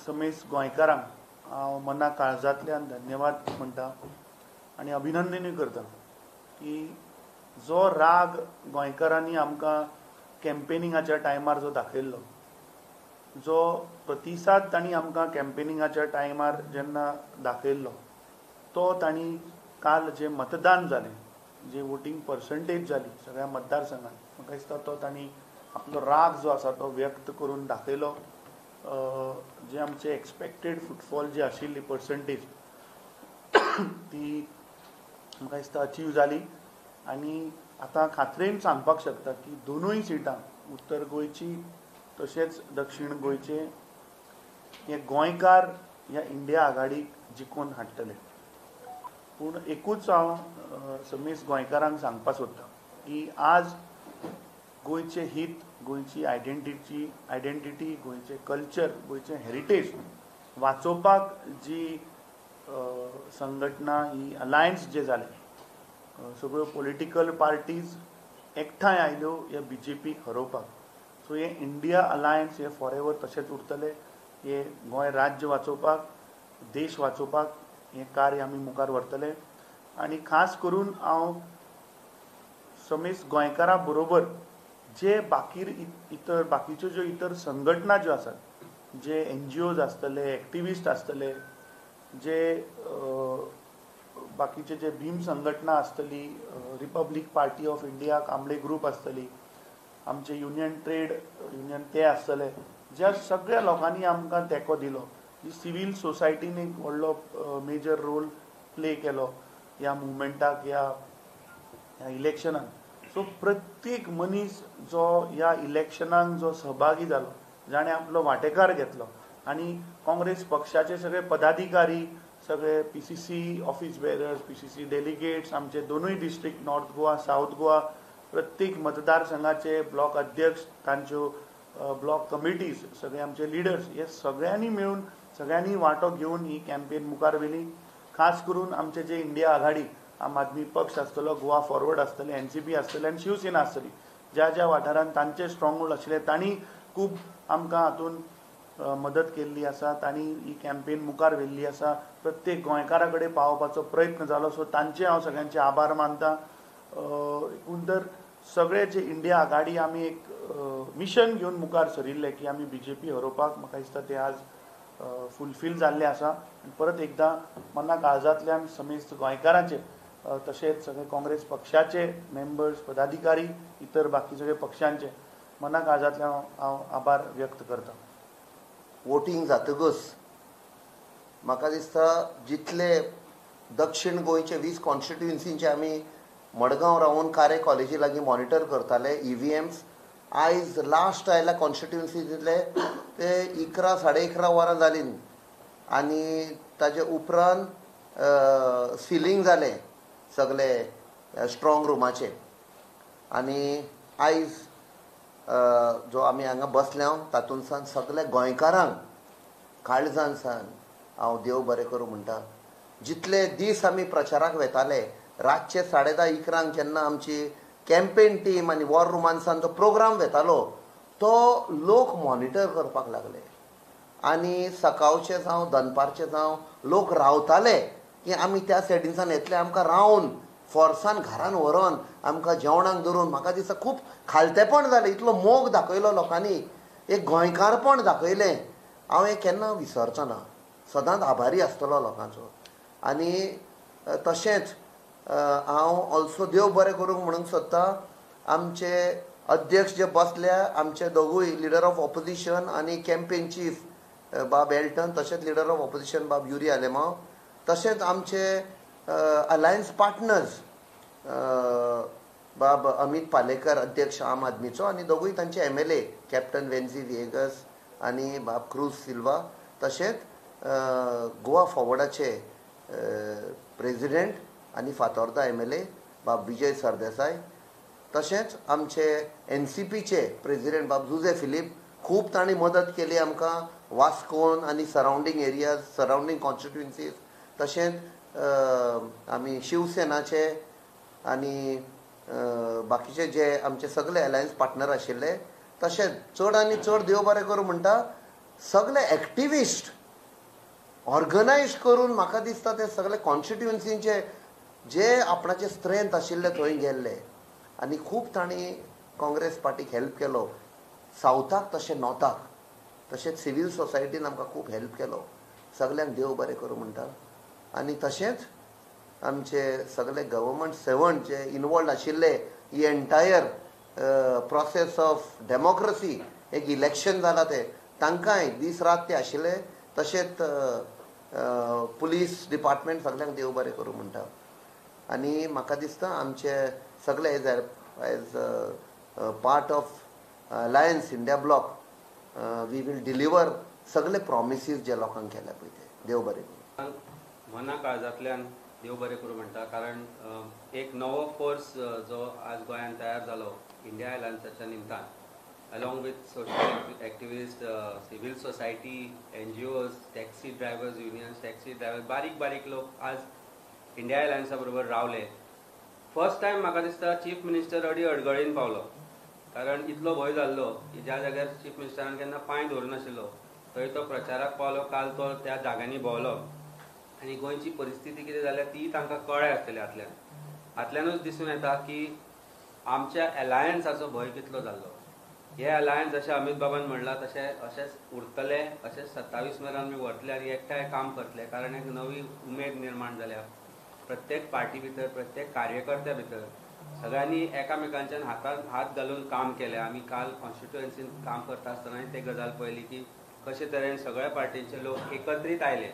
समेस्त गोंयकारांक हांव मना काळजांतल्यान धन्यवाद म्हणटा आनी अभिनंदनूय करता की जो राग गोंयकारांनी आमकां कॅम्पेनिंगाच्या टायमार जो दाखयल्लो, जो प्रतिसाद तांणी आमकां कॅम्पेनिंगाच्या टायमार जेन्ना दाखयल्लो तो तांणी काल जे मतदान जालें, जे वोटींग पर्संटेज जाली सगळ्या मतदारसंघात, म्हाका दिसता तो तांणी आपलो राग जो आसा तो व्यक्त करून दाखयलो. जे आमचे एक्सपेक्टेड फुटफॉल जी आशिल्ली पर्संटेज ती म्हाका दिसता अचीव जाली आनी आतां खात्रेन सांगपाक शकता की दोनूय सिटां उत्तर गोंयची तशेंच दक्षिण गोंयचे हे गोंयकार ह्या इंडिया आघाडीक जिखोवन हाडटले. पूण एकूच हांव समेस्त गोंयकारांक सांगपाक सोदतां की आज गोंयचें हित, गोंयची आयडेंटिटी, गोंयचें कल्चर, गोंयचें हेरिटेज वाचोवपाक जी संघटना ही अलायन्स जे जाले, सगळ्यो पॉलिटिकल पार्टीज एकठांय आयल्यो ह्या बीजेपीक हरोवपाक. सो हे इंडिया अलायन्स हे फॉर एवर तशेंच उरतले. हे गोंय राज्य वाचोवपाक, देश वाचोवपाक हें कार्य आमी मुखार व्हरतले. आनी खास करून हांव समेस्त गोंयकारां बरोबर जे बाकी इतर बाकीच्यो ज्यो इतर संघटना ज्यो आसात, जे एनजीओज आसतले, एक्टिविस्ट आसतले, जे बाकीचे जे भीम संघटना आसतली, Republic Party of India Kamble group आसतली, आमचे युनियन ट्रेड युनियन ते आसतले, ज्या सगळ्या लोकांनी आमकां तेंको दिलो, जी सिवील सोसायटीन एक व्हडलो मेजर रोल प्ले केलो ह्या मुवमेंटाक, ह्या इलेक्शनाक. सो प्रत्येक मनीस जो ह्या इलेक्शनाक जो सहभागी जालो, जाणें आपलो वांटेकार घेतलो आनी काँग्रेस पक्षाचे सगळे पदाधिकारी, सगळे PCC office bearers, PCC delegates, आमचे दोनूय district north Goa, south Goa, प्रत्येक मतदारसंघाचे ब्लॉक अध्यक्ष, तांच्यो ब्लॉक कमिटीज, सगळे आमचे लिडर्स, हे सगळ्यांनी मेळून सगळ्यांनी वांटो घेवन ही कॅम्पेन मुखार व्हेली. खास करून आमचे जे इंडिया आघाडी, आम आदमी पक्ष आसतलो, गोवा फॉरवर्ड आसतले, एनसीपी आसतले आनी शिवसेना आसतली, ज्या ज्या वाठारांत तांचे स्ट्रॉंग होल्ड आशिल्ले तांणी खूब आमकां हातूंत मदत केल्ली आसा, तांणी ही कॅम्पेन मुखार व्हेल्ली आसा, प्रत्येक गोंयकारा कडेन पावोवपाचो प्रयत्न जालो. सो तांचे हांव सगळ्यांचे आभार मानता. एकूण तर सगळे जे इंडिया आघाडी आमी एक मिशन घेवन मुखार सरिल्ले की आमी बीजेपी हरोवपाक, म्हाका दिसता ते आज फुलफील जाल्ले आसा. परत एकदां मना काळजांतल्यान समेस्त गोंयकारांचे तशेंच सगळे काँग्रेस पक्षाचे मेंबर्स, पदाधिकारी, इतर बाकी सगळे पक्षांचे मना काळजांतल्यान हांव आभार व्यक्त करता. वोटींग जातकच म्हाका दिसता जितले दक्षिण गोंयचे 20 कॉन्स्टिट्युएन्सींचे आमी मडगांव रावन कारे कॉलेजी लागीं मॉनिटर करताले ईव्हीएम्स, आयज लास्ट आयल्या कॉन्स्टिट्युएन्सींतले ते 11 साडे 11 वरां जालीं आनी ताजे उपरांत सिलींग जालें सगळे स्ट्रॉंग रुमाचे. आनी आयज जो आमी हांगा बसल्या तातूंतल्यान सगल्या गोंयकारांक काळजान सान हांव देव बरें करूं म्हणटा. जितले दीस आमी प्रचाराक वेताले, रातचे 10:30 11 जेन्ना आमची कॅम्पेन टीम आनी वॉर रुमानसान जो प्रोग्राम वेतालो तो लोक मॉनिटर करपाक लागले आनी सकाळचे जावं दनपारचे जावं लोक रावताले की आमी त्या सायडीनसान येतले, आमकां रावन फोर्सान घरान व्हरोन आमकां जेवणाक धरून. म्हाका दिसता खूब खालतेपण जालें, इतलो मोग दाखयलो लोकांनी, एक गोंयकारपण दाखयलें. हांव हें केन्ना विसरचो ना, सदांच आभारी आसतलो लोकांचो. आनी तशेंच हांव ऑल्सो देव बरें करूंक म्हणूंक सोदता आमचे अध्यक्ष जे बसल्या, आमचे दोगूय लिडर ऑफ ऑपोजिशन आनी कॅम्पेन चीफ बाब एल्टन, तशेंच लिडर ऑफ ऑपोजिशन बाब युरी आलेमांव, तशेंच आमचे अलायन्स पार्टनर्स बाब अमीत पालेकर अध्यक्ष आम आदमीचो आनी दोगूय तांचे MLA captain Venzy Viegas आनी बाब क्रूज सिल्वा, तशेंच गोवा फॉवर्डाचे प्रेजिडेंट आनी फातोर्दा MLA बाब विजय सरदेसाय, तशेंच आमचे एनसीपीचे प्रेजिडेंट बाब जुजे फिलीप, खूब तांणी मदत केली आमकां वास्कोन आनी सरावंडींग एरियाज, सरावंडींग कॉन्स्टिट्युएन्सीज. तशेंच आमी शिवसेनाचे आनी बाकीचे जे आमचे सगळे अलायन्स पार्टनर आशिल्ले, तशेंच चड आनी चड देव बरें करूं म्हणटा सगळे एक्टिविस्ट ऑर्गनायज करून म्हाका दिसता ते सगळे कॉन्स्टिट्युएन्सींचे जे आपणाचे स्ट्रेंथ आशिल्ले थंय गेल्ले आनी खूब तांणी काँग्रेस पार्टीक हेल्प केलो. सावथाक तशें नॉर्थाक तशेंच सिवील सोसायटीन आमकां खूब हेल्प केलो. सगल्यांक देव बरें करूं म्हणटा. आनी तशेंच आमचे सगळे गव्हर्मेंट सर्वंट जे इनवॉल्ड आशिल्ले ही एंटायर प्रोसेस ऑफ डेमोक्रेसी एक इलेक्शन जाला ते तांकांय दीस रात ते आशिल्ले. तशेंच पुलीस डिपार्टमेंट सगल्यांक देव बरें करूं म्हणटा. आनी म्हाका दिसता आमचे सगळे as as part of alliance India bloc we will deliver सगळे प्रॉमिसीस जे लोकांक केल्या पळय ते. देव बरें करूं. मना काळजांतल्यान देव बरें करूं म्हणटा, कारण एक नवो फोर्स जो आज गोंयांत तयार जालो इंडिया अलायन्साच्या निमतान, along with social activist, civil society, NGOs, taxi drivers unions, taxi driver, बारीक बारीक लोक आज इंडिया अलायन्सा बरोबर रावले. फर्स्ट टायम म्हाका दिसता चीफ मिनिस्टर अडी अडगळीन पावलो, कारण इतलो भंय जाल्लो की ज्या जाग्यार चीफ मिनिस्टरान केन्ना पांय दवरनाशिल्लो थंय तो प्रचाराक पावलो. काल तो त्या जाग्यांनी भोंवलो आनी गोंयची परिस्थिती कितें जाल्या ती तांकां कळ्ळ्या आसतली. हातल्यान हातल्यानूच दिसून येता की आमच्या अलायन्साचो भंय कितलो जाल्लो. हे अलायन्स जशें अमित बाबान म्हणलां तशें अशेंच उरतलें, अशेंच 27 मेरेन आमी व्हरतले आनी एकठांय काम करतले, कारण एक नवी उमेद निर्माण जाल्या प्रत्येक पार्टी भितर, प्रत्येक कार्यकर्त्या भितर. सगळ्यांनी एकामेकांच्यान हातान हात घालून काम केलें. आमी काल कॉन्स्टिट्युएन्सीन काम करता आसतना ते गजाल पळयली की कशे तरेन सगळ्या पार्टींचे लोक एकत्रीत आयले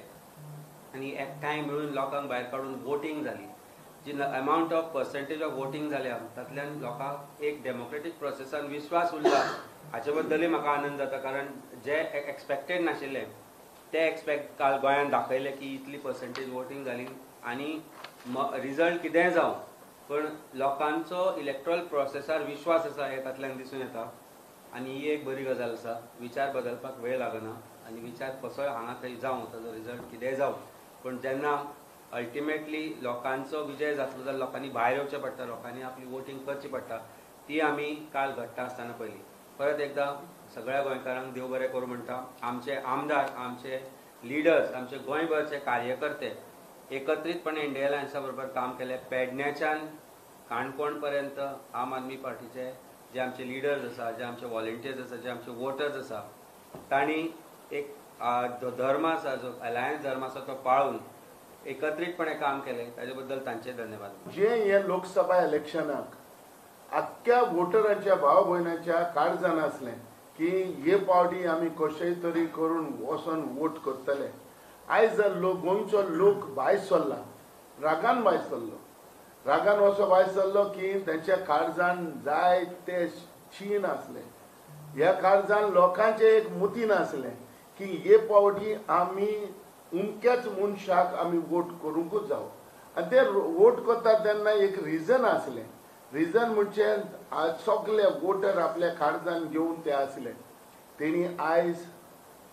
आनी एकठांय मेळून लोकांक भायर काडून वोटींग जाली. जी amount of percentage of voting जाल्या तातल्यान लोकांक एक डेमोक्रेटीक प्रोसेसान विश्वास उरला हाचे बद्दलूय म्हाका आनंद जाता, कारण जे एक्सपेक्टेड नाशिल्ले ते एक्सपेक्ट काल गोंयांत दाखयले की इतली पर्सेंटेज वोटींग जाली आनी रिजल्ट कितेंय जावं पण लोकांचो इलेक्ट्रल प्रोसेसार विश्वास आसा हें तातल्यान दिसून येता. आनी ही एक बरी गजाल आसा. विचार बदलपाक वेळ लागना आनी विचार कसोय हांगा थंय जावं, ताजो रिजल्ट कितेंय जावं, पूण जेन्ना अल्टिमेटली लोकांचो विजय जातलो जाल्यार लोकांनी भायर येवचें पडटा, लोकांनी आपली वोटींग करची पडटा, ती आमी काल घडटा आसतना पळयली. परत एकदां सगळ्या गोंयकारांक देव बरें करूं म्हणटा. आमचे आमदार, आमचे लिडर्स, आमचे गोंयभरचे कार्यकर्ते एकत्रीतपणे इंडिया अलायन्सा बरोबर काम केलें. पेडण्याच्यान काणकोण पर्यंत आम आदमी पार्टीचे जे आमचे लिडर्स आसा, जे आमचे वॉलंटियर्स आसा, जे आमचे वोटर्स आसा, तांणी एक जो धर्म आसा, जो अलायन्स धर्म आसा तो पाळून एकत्रीतपणे काम केलें, ताजे बद्दल तांचे धन्यवाद. जे हे लोकसभा इलेक्शनाक आख्ख्या वोटरांच्या भाव भयणाच्या काळजान आसलें की हे पावटी आमी कशेय तरी करून वचोन वोट करतले. आयज लोक गोंयचो लोक भायर सरला, रागान भायर सरलो, रागान असो भायर सरलो की तेंच्या काळजान जाय ते चीन आसलें, ह्या काळजान लोकांचें एक मुतीन आसलें की हे पावटी आमी उमक्याच मनशाक आमी वोट करूंकूच जावो. आनी ते वोट करता तेन्ना एक रिजन आसलें, रिजन म्हणजे सगळे वोटर आपल्या काळजान घेवन ते आसले. तेणी आयज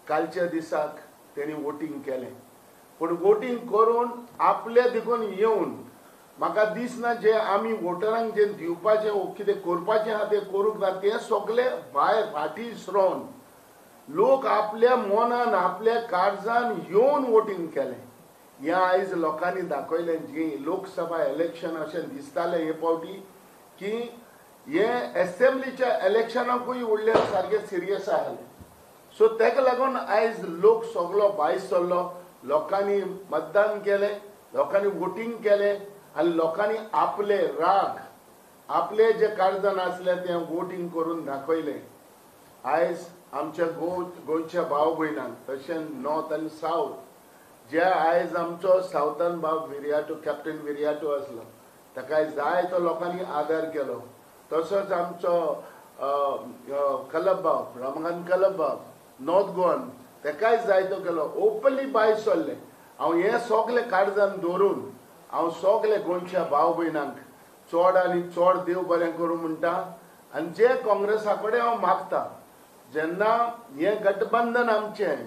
कालच्या दिसाक तेणी वोटींग केलें, पूण वोटींग करून आपले देखून येवन म्हाका दिसना जे आमी वोटरांक जे दिवपाचें कितें करपाचें आहा तें करूंक ना. तें सगळे भायर फाटीं सरोन लोक आपल्या मनान आपल्या काळजान येवन वोटींग केलें. हें आयज लोकांनी दाखयलें. जी लोकसभा इलेक्शन अशें दिसतालें हे फावटी की हे एसेंब्लीच्या इलेक्शनाकूय उरले सारकें सिरियस आसलें. सो ताका लागून आयज लोक सगलो भायर सरलो, लोकांनी मतदान केलें, लोकांनी वोटींग केलें आनी लोकांनी आपले राग आपले जे काळजान आसले तें वोटींग करून दाखयलें. आयज आमच्या गोंयच्या भाव भयणांक तशें नॉर्थ आनी सावथ जे आयज आमचो सावथान भाव विरियाटो, कॅप्टन विरियाटो आसलो, ताका जाय तो लोकांनी आदार केलो. तसोच आमचो कलब भाव रमाकांत कलब भाव नॉर्थ गोवान ताकाय जाय तो केलो, ओपनली भायर सरले. हांव हें सगलें काळजान दवरून हांव सगले गोंयच्या भाव भयणांक चड आनी चड देव बरें करूं म्हणटा. आनी जे काँग्रेसा कडेन हांव मागता, जेन्ना हें गठबंधन आमचें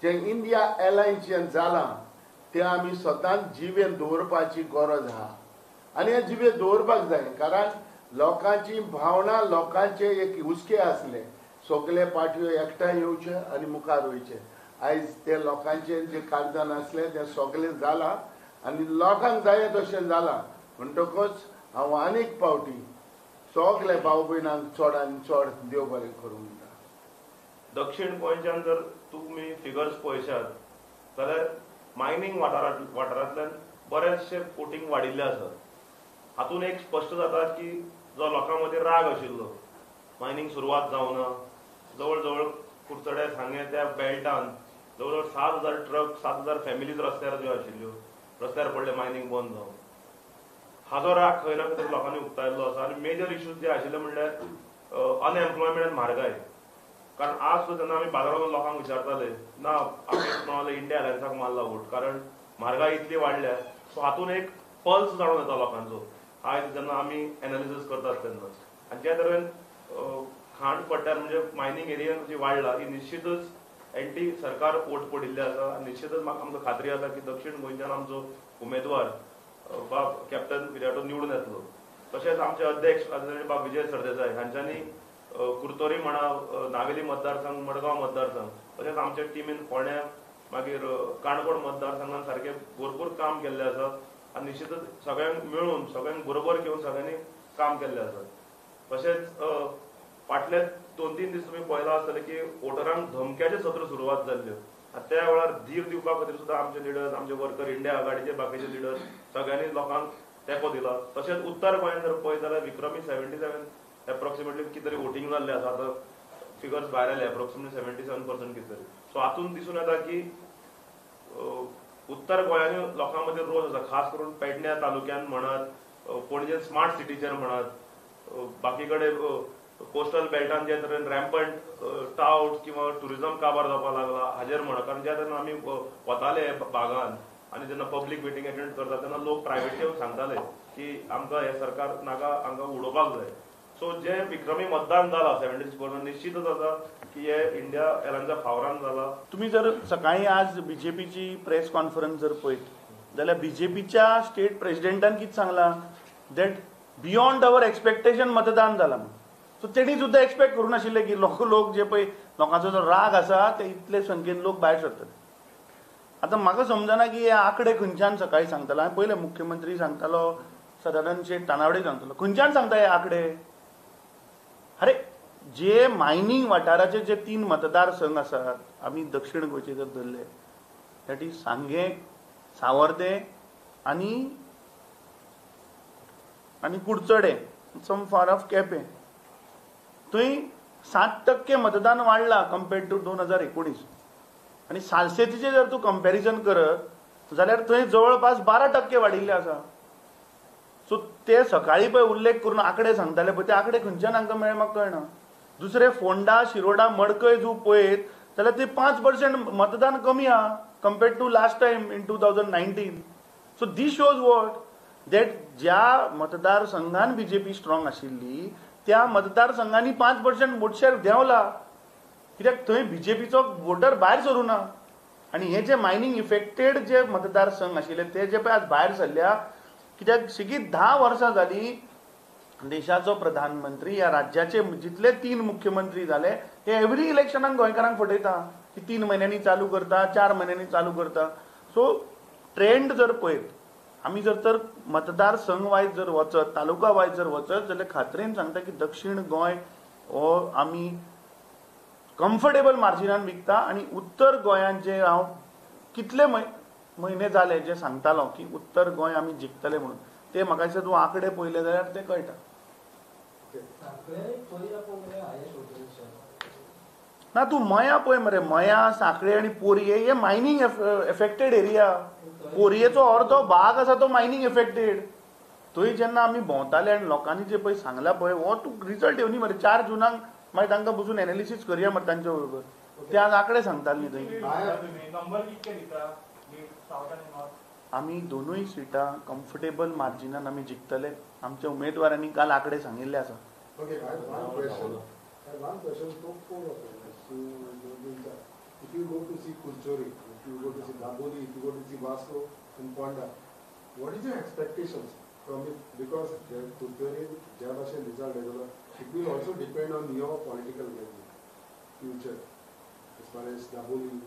जें इंडिया एलायन्स जें जालां तें आमी स्वतान जिवेन दवरपाची गरज आहा आनी हें जिवेन दवरपाक जाय, कारण लोकांची भावना, लोकांचे एक हुस्के आसले. सगळे पार्ट्यो एकठांय येवचे आनी मुखार वयचे. आयज ते लोकांचे जे कागदान आसले ते सगळें जालां आनी लोकांक जाय तशें जालां. म्हणटकच हांव आनीक पावटी सगळे भाव भयणांक चडान चड देव बरें करूं म्हणटा. दक्षिण गोंयच्यान जर तुमी फिगर्स पळयशात जाल्यार मायनींग वाठारांतल्यान बरेचशे वोटींग वाडिल्ले आसा. हातून एक स्पश्ट जाता की जो लोकां मदीं राग आशिल्लो, मायनींग सुरवात जावना, जवळ जवळ कुडचडे सांगें त्या बेल्टान जवळ जवळ 7,000 ट्रक 7,000 फॅमिलीज रस्त्यार ज्यो आशिल्ल्यो रस्त्यार पडले मायनींग बंद जावन. हाजो राग खंय ना खंय तरी लोकांनी उक्तायल्लो आसा. आनी मेजर इश्यूज जे आशिल्ले म्हणल्यार अनएम्प्लॉयमेंट आनी म्हारगाय. कारण आज सुद्दां जेन्ना आमी बाजारांत लोकांक विचारताले ना आमी म्हणाले इंडिया अलायन्साक मारला वोट, कारण म्हारगाय इतली वाडल्या. सो हातून एक पल्स जाणून येता लोकांचो आयज जेन्ना आमी एनालिसीस करतात तेन्ना. आनी ज्या तरेन खाण पट्ट्यार म्हणजे मायनींग एरियान जी वाडला ही निश्चितच एंटी सरकार वोट पडिल्ले आसा. आनी निश्चितच आमकां खात्री आसा की दक्षिण गोंयच्यान आमचो उमेदवार बाब कॅप्टन विरियाटो निवडून येतलो. तशेंच आमचे अध्यक्ष आदरणीय बाब विजय सरदेसाय हांच्यांनी कुर्तोरी म्हणा, नावेली मतदारसंघ, मडगांव मतदारसंघ, तशेंच आमच्या टिमीन फोंड्या मागीर काणकोण मतदारसंघान सारकें भरपूर काम केल्लें आसा. आनी निश्चितच सगळ्यांक मेळून सगळ्यांक बरोबर घेवन सगळ्यांनी काम केल्लें आसा. तशेंच फाटले 2-3 दीस तुमी पळयलां आसतलें की वोटरांक धमक्याचें सत्र सुरवात जाल्ल्यो. आनी त्या वेळार धीर दिवपा खातीर सुद्दां आमचे लिडर्स, आमचे वर्कर, इंडिया आघाडीचे बाकीचे लिडर्स सगळ्यांनी लोकांक तेंको दिला. तशेंच उत्तर गोंयांत जर पळयत जाल्यार विक्रमी 77 एप्रॉक्सिमेटली कितें तरी वोटींग जाल्लें आसा. आतां फिगर्स भायर आयले एप्रॉक्सिमेटली 77% कितें तरी. सो हातून दिसून येता की उत्तर गोंयांनी लोकां मदीं रोस आसा, खास करून पेडण्या तालुक्यांत म्हणात, पणजे स्मार्ट सिटीचेर म्हणात, बाकी कडेन कोस्टल बेल्टान जे तरेन रॅम्पंट टावट किंवा टुरिझम काबार जावपाक लागला हाजेर म्हणा. कारण ज्या तरेन आमी वताले बागान आनी जेन्ना पब्लीक मिटींग अटेंड करता तेन्ना लोक प्रायवेटली येवन सांगताले की आमकां हें सरकार नाका, आमकां उडोवपाक जाय. सो जे विक्रमी मतदान जालां 76% निश्चितच आसा की हे इंडिया एलायन्सा फावरान जाला. तुमी जर सकाळी आज बीजेपीची प्रेस कॉन्फरन्स जर पळयत जाल्यार बीजेपीच्या स्टेट प्रेसिडेंटान कितें सांगलां that beyond our expectation मतदान जालां. सो तेणी सुद्दां एक्सपेक्ट करूं नाशिल्लें की लोक जे पळय लोकांचो जो राग आसा ते इतले संख्येन लोक भायर सरतले. आतां म्हाका समजना की हे आंकडे खंयच्यान सकाळी सांगतालो. हांवें पयलें मुख्यमंत्री सांगतालो, सदानंद शेट तानावडे सांगतालो, खंयच्यान सांगता हे आंकडे? अरे जे मायनींग वाठाराचे जे 3 मतदारसंघ आसात आमी दक्षिण गोंयचे जर धरले that is Sanguem, Savarde आनी आनी कुडचडे, सम फार ऑफ केपें, थंय 7% मतदान वाडला कंपेर्ड टू 2019. आनी सालसेतीचें जर तूं कंपेरिजन करत जाल्यार थंय जवळपास 12% वाडिल्ले आसा. सो ते सकाळी पळय उल्लेख करून आंकडे सांगताले पळय ते आंकडे खंयच्यान हांकां मेळ्ळे म्हाका कळना. दुसरे फोंडा, शिरोडा, मडकय जर पळयत जाल्यार ते 5% मतदान कमी आहा compared to last time in 2019. So this shows what that ज्या मतदारसंघान बीजेपी स्ट्रॉंग आशिल्ली त्या मतदारसंघांनी 5% वोट शेअर देंवला, कित्याक थंय बीजेपीचो वोटर भायर सरूं ना. आनी हे जे मायनींग इफेक्टेड जे मतदारसंघ आशिल्ले ते जे पळय आज भायर सरल्या, कित्याक सेगीत 10 वर्सां जाली देशाचो प्रधानमंत्री ह्या राज्याचे जितले 3 मुख्यमंत्री जाले ते एवरी इलेक्शनाक गोंयकारांक फटयता की 3 म्हयन्यांनी चालू करता, 4 म्हयन्यांनी चालू करता. सो ट्रेंड जर पळयत आमी जर तर मतदारसंघ वायज जर वचत, तालुका वायज जर वचत जाल्यार खात्रेन सांगता की दक्षिण गोंय हो आमी कम्फर्टेबल मार्जिनान विकता. आनी उत्तर गोंयांत जे हांव कितले म्हयने जाले जे सांगतालो की उत्तर गोंय आमी जिखतले म्हणून, ते म्हाका दिसता तूं आंकडे पळयले जाल्यार ते कळटा. ना तूं मया पळय मरे, मया, सांखळे आनी पोरये हे मायनींग एफेक्टेड एरिया. पोरयेचो अर्दो भाग आसा तो मायनींग एफेक्टेड. थंय जेन्ना आमी भोंवताले आनी लोकांनी जे पळय सांगला पळय हो तूं रिजल्ट येवनी मरे. 4 जुनाक मागीर तांकां बसून एनालिसीस करया मरे तांच्या बरोबर. ते आज आंकडे सांगताले न्ही थंय. आमी दोनूय सिटां कम्फर्टेबल मार्जिनान आमी जिखतले. आमच्या उमेदवारांनी काल आंकडे सांगिल्ले आसा. Okay, I have one question. I have one question. Top 4 of them. So, if you go to see Kunchori, if you go to see Dabolim, if you go to see Vasco and Ponda, what is your expectations from it? Because Kunchori, Jabashan result, it will also depend on your political value. future as far as Dabolim,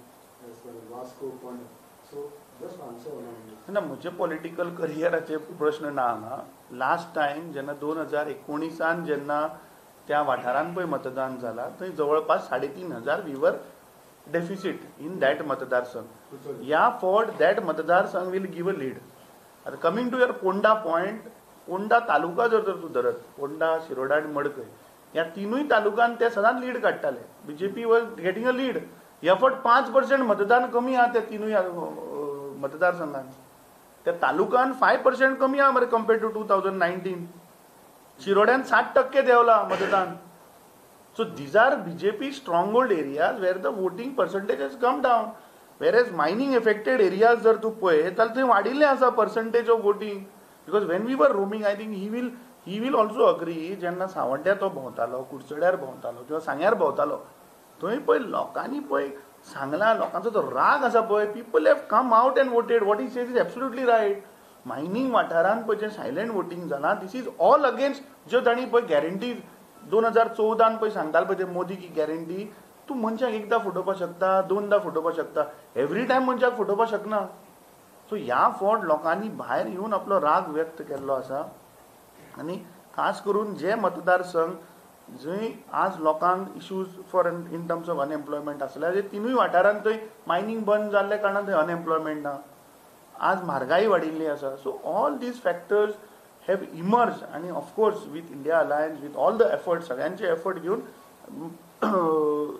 as far as Vasco, Ponda. So just answer on this. ना, म्हजे political करियराचे प्रश्न ना हांगा. Last time जेन्ना 2019 जेन्ना त्या वाठारान पळय मतदान जाला थंय जवळपास 3500 we were deficit in that मतदारसंघ. ह्या फावट that मतदारसंघ will give a lead. आतां coming to your Ponda point, Ponda taluka जर तर तूं धरत, पोंडा, शिरोडा आनी मडकय ह्या तिनूय तालुक्यान ते सदांच लीड काडटाले. BJP was getting a lead. ह्या फावट 5% मतदान कमी आहा त्या तिनूय मतदारसंघान. त्या तालुक्यान 5% कमी आहा मरे कंपेर्ड टू 2019. शिरोड्यान 60% देंवला मतदान. So these are BJP stronghold areas where the voting percentage has come down. Whereas mining affected areas जर तूं पळयत जाल्यार थंय वाडिल्लें आसा percentage of voting. Because when we were roaming, I think he will also agree, जेन्ना सांवड्ड्या तो भोंवतालो, कुडचड्यार भोंवतालो किंवा सांग्यार भोंवतालो, थंय पळय लोकांनी पळय सांगला, लोकांचो तो राग आसा पळय, people have come out and voted. What he says is absolutely right. Mining वाठारान पळय जें सायलंट वोटींग जालां, this is all against ज्यो तांणी पळय गॅरंटी 2014 पळय सांगताले पळय ते मोदी की गॅरंटी, तूं मनशाक एकदां फटोवपाक शकता, दोनदां फटोवपाक शकता, एवरी टायम मनशाक फटोवपाक शकना. सो ह्या फावट लोकांनी भायर येवन आपलो राग व्यक्त केल्लो आसा. आनी खास करून जे मतदारसंघ जंय आज लोकांक issues for in terms of unemployment आसले, ते तिनूय वाठारांत थंय मायनींग बंद जाल्ल्या कारणान थंय अनएम्प्लॉयमेंट ना, आज म्हारगाय वाडिल्ली आसा. So all these factors have emerge. आनी of course with India alliance, with all the effort, सगळ्यांचे एफर्ट घेवन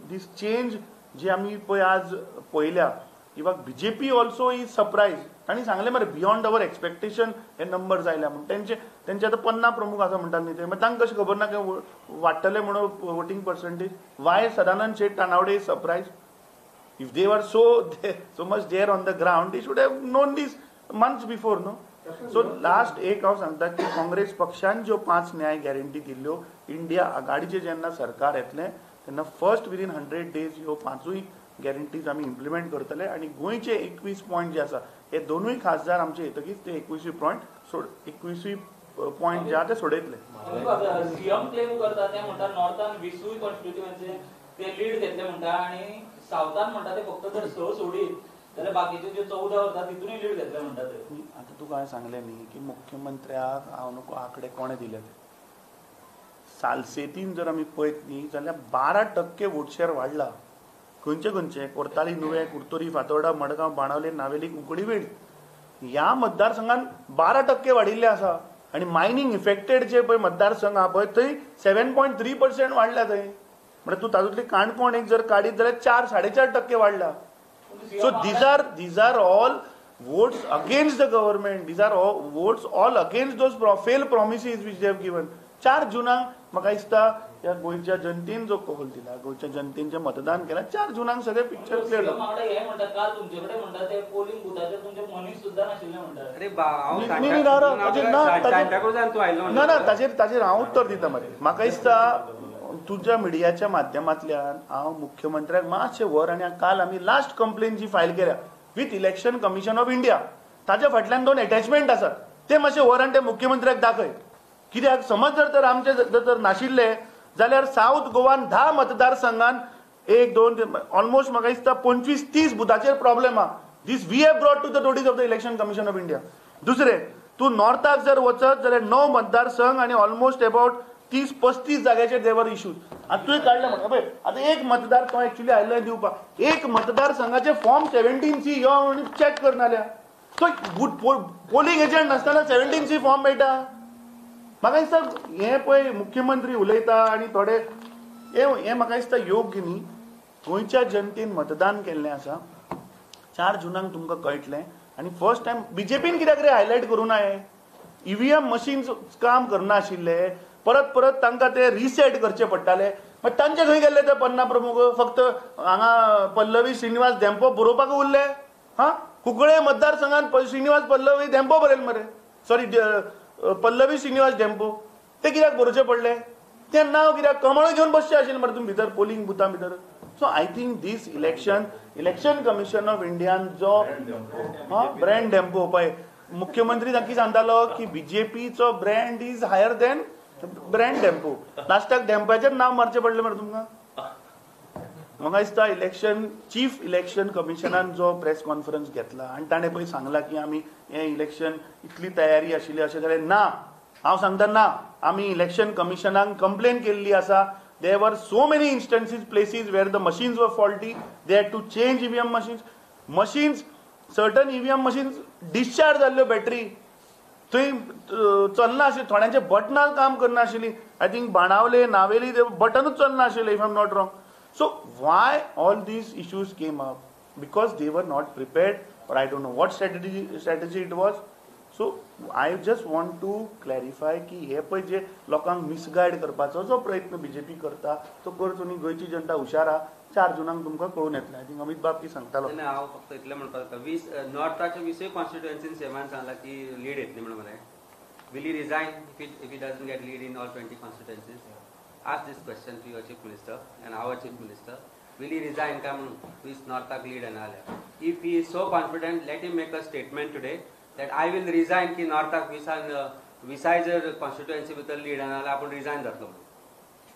दीस चेंज जी आमी पळय आज पळयल्या, किंवा बीजेपी ऑल्सो is surprise. तांणी सांगलें मरे बियॉन्ड our expectation हे नंबर्स आयल्या म्हूण. तेंचे आतां पन्ना प्रमुख आसा म्हणटात न्ही ते, मागीर तांकां कशें खबर ना की वाडटलें म्हणून voting percentage. Why Sadanand Shet Tanavade is surprise? If they were so much there on the ground, they should have known this months before, no? So last एक हांव सांगता की काँग्रेस पक्षान ज्यो 5 न्याय गॅरंटी दिल्ल्यो, इंडिया आघाडीचें जेन्ना सरकार येतलें तेन्ना फर्स्ट विदीन 100 डेज ह्यो 5 गॅरंटीज आमी इम्प्लिमेंट करतले. आनी गोंयचे 21 पॉयंट जे आसा हे दोनूय खासदार आमचे येतकीच ते 21 पॉयंट 21 पॉयंट जे आहा ते सोडयतले. सीएम क्लेम करता ते म्हणटा नॉर्थान 20 कॉन्स्टिट्युएन्सी ते लीड घेतले म्हणटा आनी सावथान म्हणटा ते फक्त जर 6 सोडीत जाल्यार बाकीचे जे 14 उरता तितूनय लीड घेतले म्हणटा ते. आतां तुका हांवें सांगलें न्ही की मुख्यमंत्र्याक हांव नको आंकडे कोणें दिले ते. सालसेतीन जर आमी पळयत न्ही जाल्यार 12% वोट शेअर वाडला. खंयचे खंयचे कोर्ताली, नुवें, कुर्तोरी, फातोर्डा, मडगांव, बाणावले, नावेली, कुंकळीवेळ ह्या मतदारसंघान 12% वाडिल्ले आसा. आनी मायनींग इफेक्टेड जे पळय मतदारसंघ आहा पळय थंय 7.3% वाडल्या थंय. म्हळ्यार तूं तातूंतली काणकोण एक जर काडीत जाल्यार 4-4.5% वाडला. So these are all votes against the government. These are all votes all against those failed promises which they have given. 4 जुनाक म्हाका दिसता ह्या गोंयच्या जनतेन जो कौल दिला, गोंयच्या जनतेन जें मतदान केलां, 4 जुनाक सगळें पिक्चर क्लियर जाता. ना ताचेर हांव उत्तर दिता मरे. म्हाका दिसता तुज्या मिडियाच्या माध्यमांतल्यान हांव मुख्यमंत्र्याक मातशें व्हर. आनी काल आमी लास्ट कंप्लेन जी फायल केल्या with election commission of India, ताच्या फाटल्यान 2 एटॅचमेंट आसात, ते मातशें व्हर आनी ते मुख्यमंत्र्याक दाखय. कित्याक समज जर तर आमचे जर नाशिल्ले जाल्यार सावथ गोवान 10 मतदारसंघान 1 2 3 ऑलमोस्ट म्हाका दिसता 25-30 बुथाचेर प्रॉब्लेम आहा. This we have brought to the notice of the election commission of India. दुसरें, तूं नॉर्थाक जर वचत जाल्यार 9 मतदारसंघ आनी ऑलमोस्ट अबाउट 30-35 जाग्याचेर देवर इश्यूज. आतां तुवें काडलें म्हाका पळय, आतां एक मतदार तो एक्चुअली आयलो दिवपाक, एक मतदारसंघाचे फॉर्म 17C यो आनी चॅक करनाल्या. तो पोलिंग एजंट नासतना 17C form मेळटा. म्हाका दिसता हें पळय मुख्यमंत्री उलयता आनी थोडे हें म्हाका दिसता योग्य न्ही. गोंयच्या जनतेन मतदान केल्लें आसा, 4 जुनाक तुमकां कळटलें. आनी फर्स्ट टायम बीजेपीन कित्याक रे हायलायट करूं ना हें? ईव्हीएम मशीन्स काम करनाशिल्ले, परत परत तांकां ते रिसेट करचे पडटाले. मागीर तांचे खंय गेल्ले ते पन्ना प्रमुख? फक्त हांगा पल्लवी श्रीनिवास धेंपो बरोवपाक उरले. हा, कुंकळे मतदारसंघात श्रीनिवास पल्लवी धेंपो बरयल मरे, सॉरी पल्लवी श्रीनिवास धेंपो, ते कित्याक बरोवचे पडले? ते नांव कित्याक कमळ घेवन बसचे आशिल्ले मरे तुमी भितर पोलिंग बुथा भितर. So I think this election commission of इंडियान जो ब्रँड धेंपो पळय, मुख्यमंत्री नक्की सांगतालो की बीजेपीचो brand is higher than brand Dempo. लास्टाक धेंप्याचेर नांव मारचें पडलें मरे तुमकां. म्हाका दिसता इलेक्शन चीफ इलेक्शन कमिशनान जो प्रेस कॉन्फरन्स घेतला आनी ताणें पळय सांगला की आमी हें इलेक्शन इतली तयारी आशिल्ली अशें जालें ना. हांव सांगता ना, आमी इलेक्शन कमिशनाक कंप्लेन केल्ली आसा. There were so many instances, places where the machines were faulty. They had to change EVM machines. Certain EVM machines discharge जाल्ल्यो बॅटरी थंय चलना आशिल्ली, थोड्यांचे बटनां काम करना आशिल्ली. I think Benaulim Navelim ते बटनूच चलना आशिल्लें, if I am not wrong. So why all these issues came up? Because they were not prepared, or I don't know what strategy it was. So I just want to clarify की हे पळय जे लोकांक misguide करपाचो जो प्रयत्न BJP करता तो करचो न्ही. गोंयची जनता हुशार आहा, 4 जुनाक तुमकां कळून येतलें. I think Amit बाब की सांगतालो. ना, हांव फक्त इतलें म्हणपाक जाता, 20 नॉर्थाच्या 20 कॉन्स्टिट्युएन्सीन सेमान सांगला की लीड येतली म्हणून मरे. Will he resign if he doesn't get lead in all 20 constituencies? Ask this question to your chief minister and our chief minister. Will he resign काय म्हणून 20 नॉर्थाक लीड येना जाल्यार? If he is so confident, let him make a statement today that I will resign की नॉर्थाक विसाय जर constituency भितर lead येना जाल्यार आपूण रिजायन जातलो म्हणून.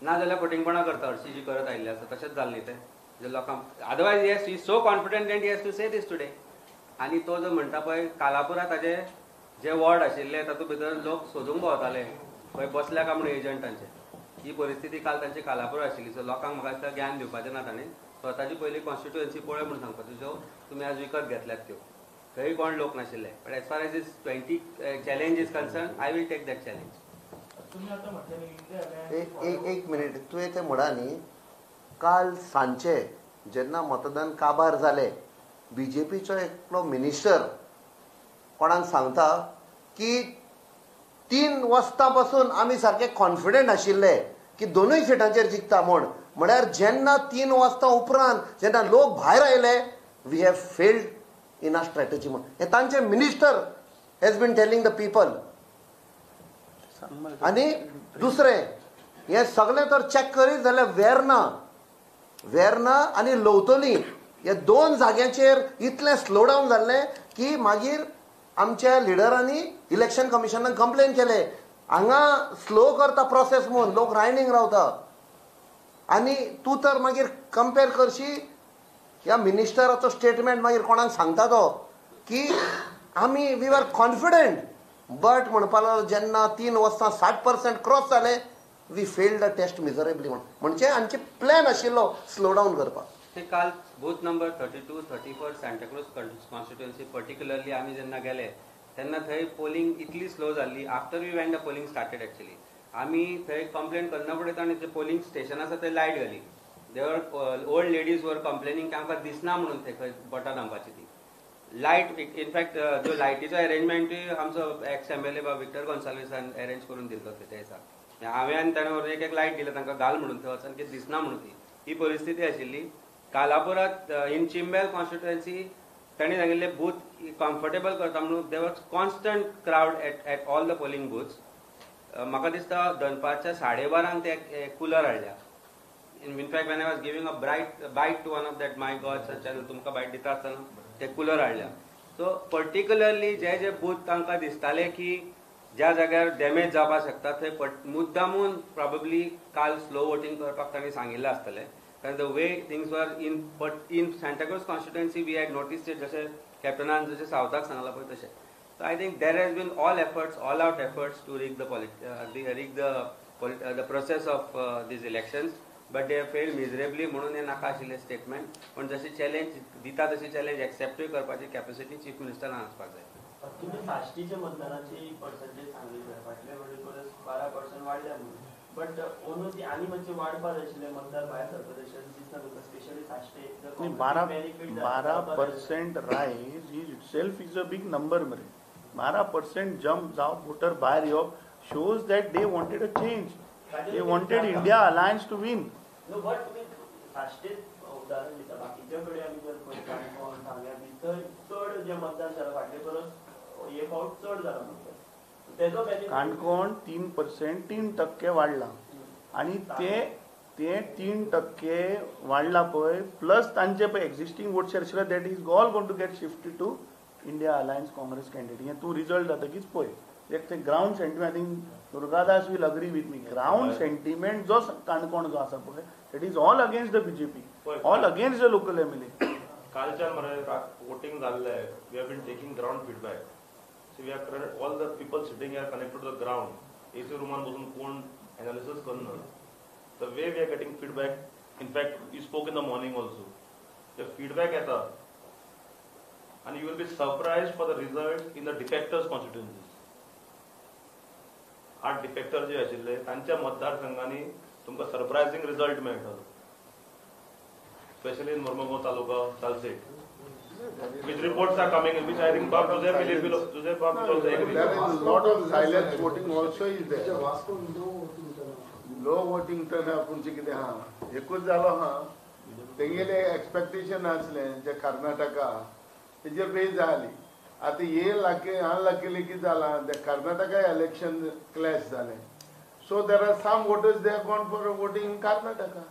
ना जाल्यार फटींगपणां करता हरशीं जी करत आयिल्ली आसा तशेंच जालें न्ही तें जे लोकांक. Otherwise yes, he is so confident and he has to say this today. आनी तो जो म्हणटा पळय कालापुरा ताजे जे वॉर्ड आशिल्ले तातूंत भितर लोक सोदूंक भोंवताले खंय बसल्या काय म्हणून एजंट तांचे. ही परिस्थिती काल तांची कालापुरा आशिल्ली. सो लोकांक म्हाका दिसता ज्ञान दिवपाचें ना, ताणें स्वताची पयली कॉन्स्टिट्युएन्सी पळय म्हणून सांगपाचो ज्यो तुमी आज विकत घेतल्यात त्यो. थंय कोण लोक नाशिल्ले. But as far as is 20 challenge is concern, I will take that challenge. एक मिनिट, तुवें तें म्हणा न्ही, काल सांजचे जेन्ना मतदान काबार जालें, बीजेपीचो एकलो मिनिस्टर कोणाक सांगता की 3 वाजता पासून आमी सारके कॉन्फिडंट आशिल्ले की दोनूय सिटांचेर जिखता म्हूण. म्हळ्यार जेन्ना 3 वाजता उपरांत जेन्ना लोक भायर आयले, we have failed in our strategy म्हूण हे तांचे minister has been telling the people. आनी दुसरें हें सगळें तर चॅक करीत जाल्यार वेर्ना आनी लवतोली हे 2 जाग्यांचेर इतलें स्लो डावन जाल्लें की मागीर आमच्या लिडरांनी इलेक्शन कमिशनाक कंप्लेन केले, हांगा स्लो करता प्रोसेस म्हूण लोक रायनींग रावता. आनी तूं तर मागीर कंपेर करशी ह्या मिनिस्टराचो स्टेटमेंट मागीर कोणाक सांगता तो की आमी we are confident, but म्हणपा लागलो जेन्ना 3 वाजता 60% क्रॉस जाले, we failed the test miserably म्हण. म्हणजे आमचे प्लॅन आशिल्लो स्लो डावन करपाक. ते काल booth number 32, 34 Santacruz constituency particularly आमी जेन्ना गेले तेन्ना थंय पोलिंग इतली स्लो जाल्ली. After we went the polling started actually आमी थंय कंप्लेन करना फुडें ताणें जे पोलिंग स्टेशन आसा थंय लायट घाली. There old ladies were complaining की आमकां दिसना म्हणून थंय खंय बटन दामपाची ती लायट. इनफॅक्ट जो लायटीचो अरेंजमेंटूय आमचो एक्स MLA बाब विक्टर गोन्साल्वीसान अरेंज करून दिल्लो थंय त्या दिसा. हांवें आनी ताणें व्हरून एक लायट दिल्या तांकां घाल म्हणून थंय वचून की दिसना म्हणून ती. ही परिस्थिती आशिल्ली. कालापुरात इन चिंबेल कॉन्स्टिट्युएन्सी तांणी सांगिल्ले बूथ कम्फर्टेबल करता म्हणून there was constant crowd at all the polling booths. म्हाका दिसता दनपारच्या 12:30 ते कुलर हाडल्या. In fact when I was giving a bite to one of that my God channel तुमकां बायट दिता आसतना ते कुलर हाडल्या. सो पर्टिक्युलरली जे जे बूथ तांकां दिसताले की ज्या जाग्यार डॅमेज जावपाक शकता थंय मुद्दामून प्रॉबेबली काल स्लो वोटींग करपाक तांणी सांगिल्लें आसतलें. कारण the way things were in Santacruz constituency we had noticed it, जशें कॅप्टनान जशें सावथाक सांगलां पळय तशें. So I think there has been all efforts, all out efforts to rig the process of these elections, but they failed miserably म्हणून हें नाका आशिल्लें स्टेटमेंट. पूण जशें चॅलेंज दिता तशी चॅलेंज एक्सेप्टूय करपाची कॅपेसिटी चीफ मिनिस्टरान आसपाक जाय. तुमी साश्टीच्या मतदानाची पर्संटेज सांगली फाटल्या वेळी परस 12% वाडल्या म्हणून, बट ओनू ती आनी मातशी वाडपा जाय आशिल्ले मतदार भायर सरता तशें दिसना तुमकां, specially Sashte 12% rise is itself is a big number मरे. 12% जम्प जावप वोटर भायर येवप shows that they wanted a change, they wanted India Alliance to win. No, but तुमी साश्टेच उदाहरण दिता, बाकीच्या कडेन आमी जर पळयत काणकोण सांग्या बी थंय चड जे मतदान जालां फाटले परस हे फावट चड जाला मतदान. तेजो बेनिफीट काणकोण 3% 3% वाडला आनी ते 3% वाडला पळय, प्लस तांचे पळय एक्झिस्टींग वोट शेअर आशिल्ले that is all going to get shifted to India Alliance Congress candidate. हें तूं रिजल्ट जातकीच पळय एक ते ground sentiment. I think Durgadas will agree with me. Ground sentiment जो काणकोण जो आसा पळय that is all against the BJP. All against the local MLA. कालच्यान मरे वोटींग जाल्लें, we have been taking ground feedback. So we are all the people sitting are connected to the ground. AC रुमान बसून कोण analysis करना. The way we are getting feedback, in fact you spoke in the morning also, the feedback येता आनी you will be surprise for the result in the defectors constituencies. 8 defector जे आशिल्ले तांच्या मतदारसंघांनी तुमकां सरप्रायझींग result मेळटलो, especially in Mormugao taluka, Salcete, which reports are coming in, which I think Bob Joseph will, Joseph Bob will also agree. There is a lot of silent voting also is there. Vasco low voting turnout. Low voting turnout म्हणजे कितें आहा, एकूच जालो आहा, तेंगेले expectation आसलें जे कर्नाटका तेजेर बेज जाली. आतां हे लाके अनलकीली कितें जालां, ते कर्नाटका इलेक्शन क्लॅश जालें. So there are some voters they are gone for voting in Karnataka.